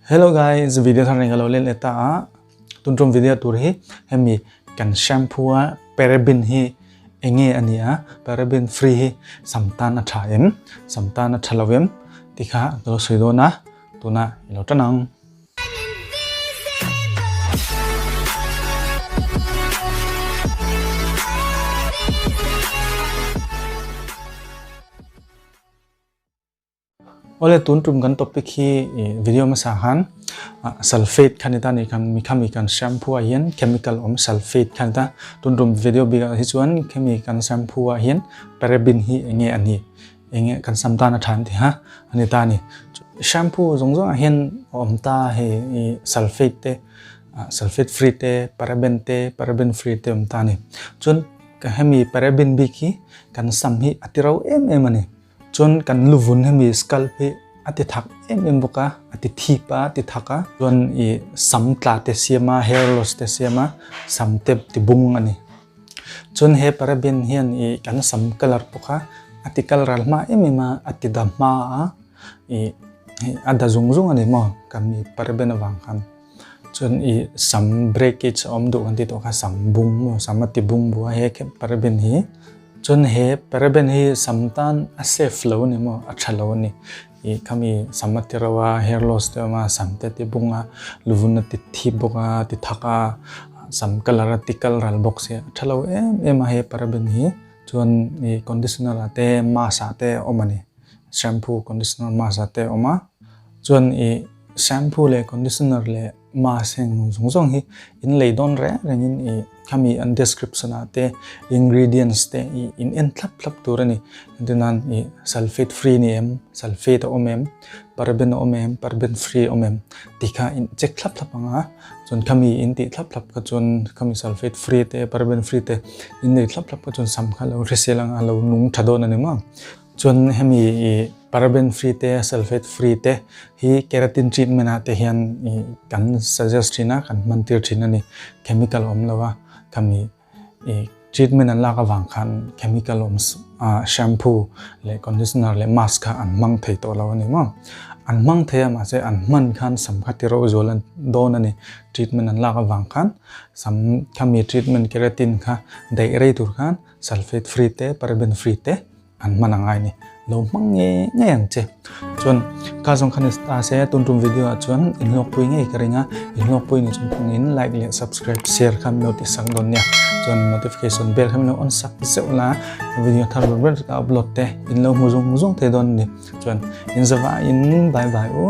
Hello guys, video thar nei ka lo len leh ta a. Tun tum video tur hi hemi kan shampoo a paraben hi enge a ni a, paraben free hi sam tan a tha em, sam tan a tha lo em tih kha ka lo sawi dawn a, tuna i lo tan ang. Awle tun tum kan topic hi video hmasa khan sulfate kha ni ta ni khan mi khami kan shampoo ah hian chemical awm sulfate kha ni ta tun tum video bik ah hi chuan khami kan shampoo ah hian paraben hi enge a ni enge kan sam tan a tha an ti ha a ni ta a ni shampoo zawng zawng ah hian a awm ta hei sulfate te sulfate free te paraben te paraben free te awm ta a ni chuan hemi paraben bik hi kan sam hi a ti rau em em a ni. Chuan kan luvun hemi scalp hi a ti thak em em bawk a, a ti thip a, a ti thak a. Chuan i sam tla te siam a, hair loss te siam a, sam te ti bung a ni. Chuan he paraben hian i kan sam colour pawh kha a ti kal ral hma em em a, a ti da hma a, i a da zung zung a ni maw kan i paraben avang khan. Chuan i sam breakage a awm duh kan tih tawh kha sam bung maw sam a ti bung bu a he paraben hi. Chuan he paraben hi sam tan a safe lo a ni maw a tha lo a ni ih khami sam a ti reuh a hair loss te a awm a sam te a ti bung a luvun a ti thip bawk a ti thak a sam colour a ti kal ral bawk sia a tha lo em em a he paraben hi chuan ih conditioner ah te mask ah te a awm a ni shampoo conditioner mask ah te a awm a chuan ih shampoo leh conditioner leh Mask heng zawng zawng hi in lei dawn reng rengin i khami an description ah te ingredients te i in en thlap thlap tur a ni. Entir nan i sulfate free ni em, sulfate a awm em, paraben a awm em, paraben free a awm em tih kha in check thlap thlap ang a, chuan khami in tih thlap thlap kha chuan khami sulfate free te paraben free te in lei thlap thlap kha chuan sam kha lo hrisel ang a lo nung tha dawn a ni maw. Chuan hemi i paraben free te sulfate free te hi keratin treatment ah te hian i kan suggest thin a kan hman tir thin a ni. Chemical awm lo a khami i treatment an lak avang khan chemical awm shampoo leh conditioner leh mask kha an hmang thei tawh lo a ni maw. An hmang thei a mahse an hman khan sam kha ti ro zual dawn a ni. Treatment an lak avang khan sam khami treatment keratin kha daih rei tur khan sulfate free te paraben free te an hman a ngai ni lo hmang nge ngei ang che chuan kha zawng khan ta se tun tum video ah chuan in hlawk pui ngei ka ring a in hlawk pui ni chung phung in like leh subscribe share kha min lo ti sak dawn nia chuan notification bell kha min lo on sak zeuh la video thar ber ber ka upload te in lo hmu zung zung thei dawn ni chuan in zava in bye bye u.